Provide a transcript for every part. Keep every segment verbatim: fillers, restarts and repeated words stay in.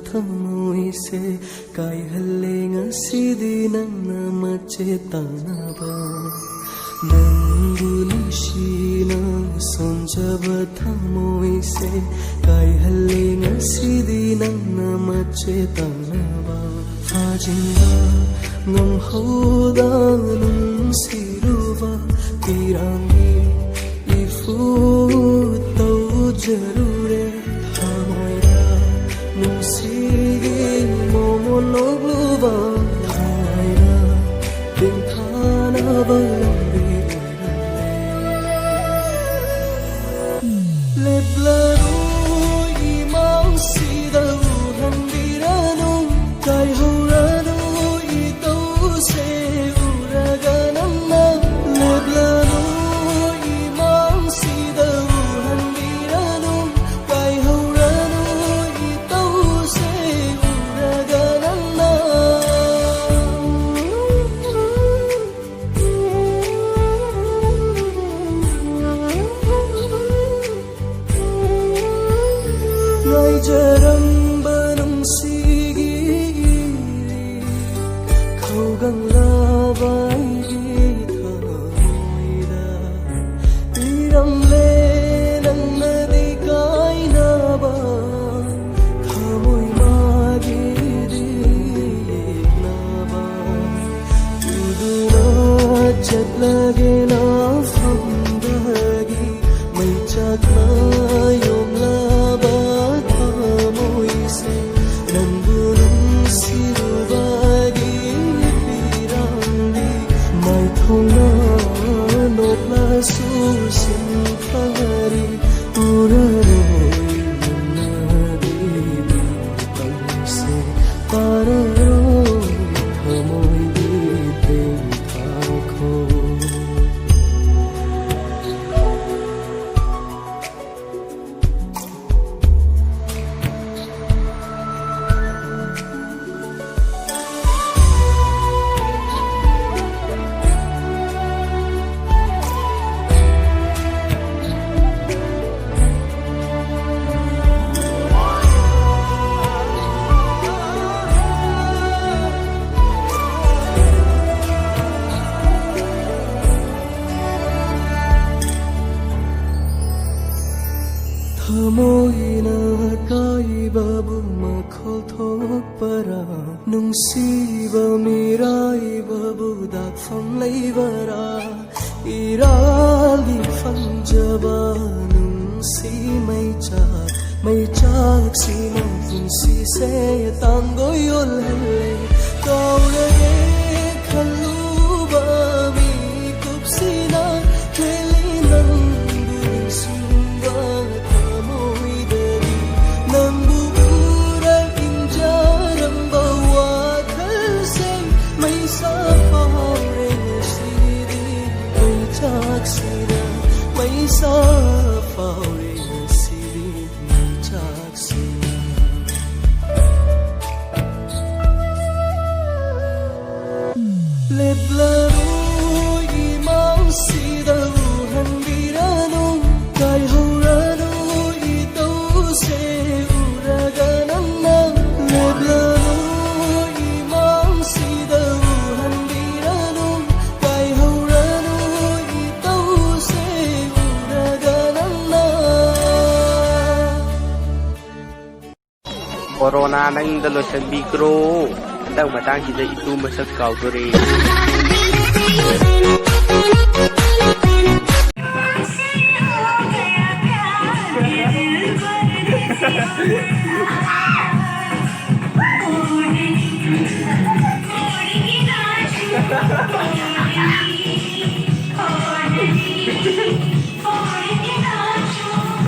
ꯊꯃꯣꯏꯁꯦ ꯀꯥꯏꯍꯜꯂꯦ ꯉꯁꯤꯗꯤ ꯅꯪꯅ ꯃꯆꯦꯠ ꯇꯥꯅꯕ꯫ ꯅꯪꯕꯨ ꯅꯨꯡꯁꯤꯅ ꯁꯣꯟꯖꯕ ꯊꯃꯣꯏꯁꯦ ꯀꯥꯏꯍꯜꯂꯦ ꯉꯁꯤꯗꯤ ꯅꯪꯅ ꯃꯆꯦꯠ ꯇꯥꯅꯕ꯫ ꯐꯥꯖꯤꯟꯕ ꯉꯝꯍꯧꯗ ꯅꯨꯡꯁꯤꯔꯨꯕ ꯄꯤꯔꯥꯡꯒꯤ ꯏꯐꯨ ꯇꯧꯖꯔꯨꯔꯦ꯫ ꯊꯃꯣꯏꯗ ꯅꯨꯡꯁꯤꯒꯤ ꯃꯣꯃꯣꯟ ꯅꯣꯛꯂꯨꯕ ꯊꯃꯣꯏꯗ ꯇꯦꯡꯊꯥꯅꯕ ꯂꯝꯕꯤ ꯑꯣꯏꯔꯝꯂꯦ꯫ ꯂꯦꯞꯂꯔꯣꯏ ꯏꯃꯥꯡꯁꯤꯗ ꯎꯍꯟꯕꯤꯔꯅꯨ, ꯀꯥꯏꯍꯧꯔꯅꯨ ꯏꯇꯧꯁꯦ ꯎꯔꯒ ꯅꯪꯅ꯫ ꯂꯦꯞꯂꯔꯣꯏ ꯏꯃꯥꯡꯁꯤꯗ ꯎꯍꯟꯕꯤꯔꯅꯨ, ꯀꯥꯏꯍꯧꯔꯅꯨ ꯏꯇꯧꯁꯦ ꯎꯔꯒ ꯅꯪꯅ꯫ ꯉꯥꯏꯖꯔꯝꯕ ꯅꯨꯡꯁꯤꯒꯤ ꯏꯔꯤ ꯈꯧꯒꯪꯂꯕ ꯑꯩꯒꯤ ꯊꯃꯣꯏꯗ ꯄꯤꯔꯝꯂꯦ ꯅꯪꯅꯗꯤ ꯀꯥꯏꯅꯕ꯫ ꯊꯃꯣꯏ ꯃꯥꯒꯤꯗꯤ ꯌꯦꯛꯅꯕ ꯇꯨꯗꯨꯅ ꯆꯠꯂꯒꯦ ꯅꯐꯝꯗꯒꯤ꯫ ꯃꯩꯆꯥꯛꯅ ꯌꯣꯝꯂꯕ ꯊꯃꯣꯏ ꯊꯃꯣꯏꯅ ꯑꯀꯥꯏꯕꯕꯨ ꯃꯈꯣꯜ ꯊꯣꯛꯄꯔꯥ? ꯅꯨꯡꯁꯤꯕ ꯃꯤꯔꯥꯏꯕꯕꯨ ꯗꯥꯛꯐꯝ ꯂꯩꯕꯔꯥ? ꯏꯔꯥꯜꯒꯤ ꯐꯪꯖꯕ ꯅꯨꯡꯁꯤ ꯃꯩꯆꯥꯛ, ꯃꯩꯆꯥꯛꯁꯤꯅ ꯄꯨꯟꯁꯤꯁꯦ ꯇꯥꯡꯒꯣꯏ ꯑꯣꯜꯍꯜꯂꯦ꯫ ꯀꯥꯎꯔꯒꯦ ꯈꯜꯂꯨꯕ ꯃꯤꯀꯨꯞꯁꯤꯅ ꯍꯦꯜꯂꯤ ꯅꯪꯕꯨ ꯅꯤꯡꯁꯤꯡꯕ ꯊꯃꯣꯏꯗꯗꯤ꯫ ꯅꯪꯕꯨ ꯎꯔ ꯏꯪꯖꯔꯝꯕ ꯋꯥꯈꯜꯁꯤꯡ ꯃꯩꯁꯥ ꯐꯥꯎꯔꯦ ꯉꯁꯤꯗꯤ꯫ ꯃꯩꯆꯥꯛꯁꯤꯅ ꯃꯩꯁꯥ ꯐꯥꯎꯔꯦ ꯉꯁꯤꯗꯤ꯫ ꯃꯩꯆꯥꯛꯁꯤꯅ ꯂꯦꯞꯂꯔꯣꯏ ꯏꯃꯥꯡꯁꯤꯗ ꯎꯍꯟꯕꯤꯔꯅꯨ, ꯀꯥꯏꯍꯧꯔꯅꯨ ꯏꯇꯧꯁꯦ ꯎꯔꯒ ꯅꯪꯅ꯫ ꯂꯦꯞꯂꯔꯣꯏ ꯏꯃꯥꯡꯁꯤꯗ ꯎꯍꯟꯕꯤꯔꯅꯨ, ꯀꯥꯏꯍꯧꯔꯅꯨ ꯏꯇꯧꯁꯦ ꯎꯔꯒ ꯅꯪꯅ꯫ ꯀꯣꯔꯣꯅꯥ ꯅꯪꯗ ꯂꯣꯏꯁꯤꯟꯕꯤꯈ꯭ꯔꯣ꯫ ꯍꯟꯗꯛ ꯃꯇꯥꯡꯁꯤꯗ ꯏꯇꯨ ꯃꯁꯛ ꯀꯥꯎꯗꯣꯔꯦ꯫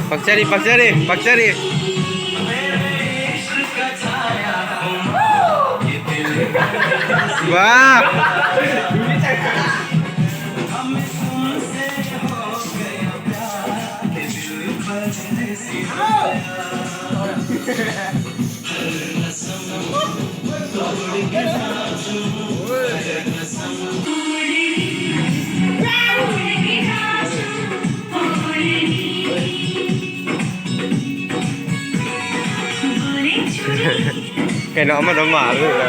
ꯄꯛꯆꯔꯤ, ꯄꯛꯆꯔꯤ, ꯄꯛꯆꯔꯤ꯫ ꯋꯥ! ꯀꯩꯅꯣ ꯑꯃꯗ ꯃꯥꯜꯂꯨꯔꯦ꯫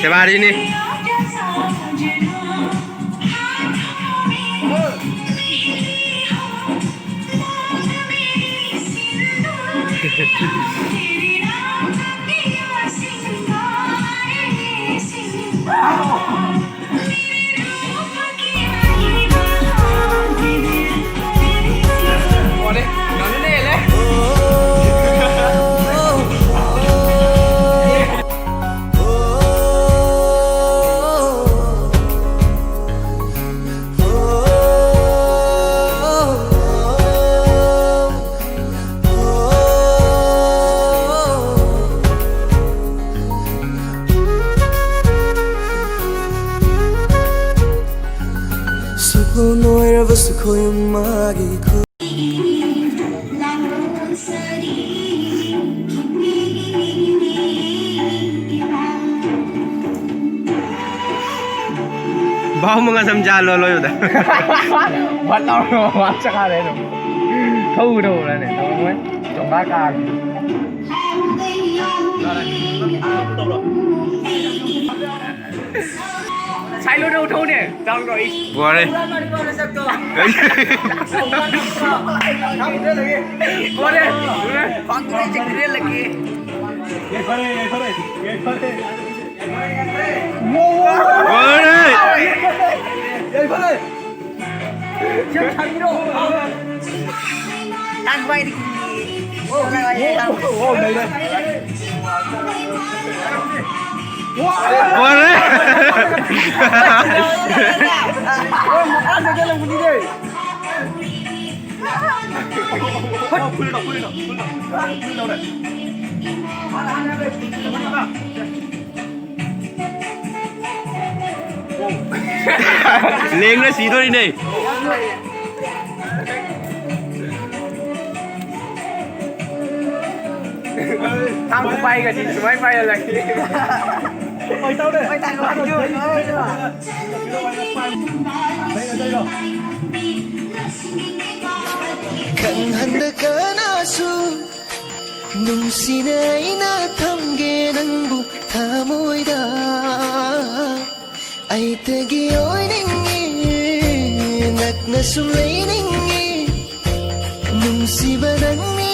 ꯁꯦꯕꯥꯔꯤꯅꯤ꯫ ꯁꯛꯂꯣꯟ ꯑꯣꯏꯔꯕꯁꯨ ꯈꯣꯏ ꯑꯃꯒꯤ ꯈꯨ- ꯚꯥꯎ ꯃꯉꯥ ꯁꯝ ꯆꯥ ꯂꯣ ꯂꯣꯏꯕꯗ꯫ ꯚꯠ ꯂꯥꯎꯔꯒ ꯃꯃꯥ ꯆꯠꯈꯥꯔꯦ ꯑꯗꯨꯝ꯫ ꯊꯧ ꯊꯧꯔꯅꯦ ꯇꯧꯔꯝꯃꯣꯏ꯫ ꯆꯣꯡꯒꯥ ꯀꯥꯔꯦ꯫ ꯁꯥꯏꯂꯣꯟꯗ ꯊꯧꯅꯦ꯫ ꯇꯥꯡꯗ꯭ꯔꯣ ꯑꯩ? ꯋꯥꯔꯦ꯫ ꯋꯥꯔꯦ꯫ ꯄꯥꯡꯊꯣꯛ ꯂꯩꯁꯦ ꯀꯔꯦꯜꯂꯛꯀꯦ꯫ ꯌꯥꯏꯐꯔꯦ, ꯌꯥꯏꯐꯔꯦ, ꯌꯥꯏꯐꯔꯦ꯫ ꯋꯥꯔꯦ꯫ ꯋꯥꯔꯦ꯫ ꯂꯦꯡꯅ ꯁꯤꯗꯣꯔꯤꯅꯦ꯫ ꯊꯥꯡ ꯈꯨꯄꯥꯏꯒꯗꯤ ꯁꯨꯃꯥꯏ ꯄꯥꯏꯍꯜꯂꯛꯀꯦ꯫ ꯈꯪꯍꯟꯗ ꯀꯅꯥꯁꯨ ꯅꯨꯡꯁꯤꯅ ꯑꯩꯅ ꯊꯝꯒꯦ ꯅꯪꯕꯨ ꯊꯃꯣꯏꯗ꯫ ꯑꯩꯇꯒꯤ ꯑꯣꯏꯅꯤꯡꯉꯤ, ꯅꯛꯅ ꯁꯨꯝ ꯂꯩꯅꯤꯡꯉꯤ꯫ ꯅꯨꯡꯁꯤꯕ ꯅꯪꯅꯤ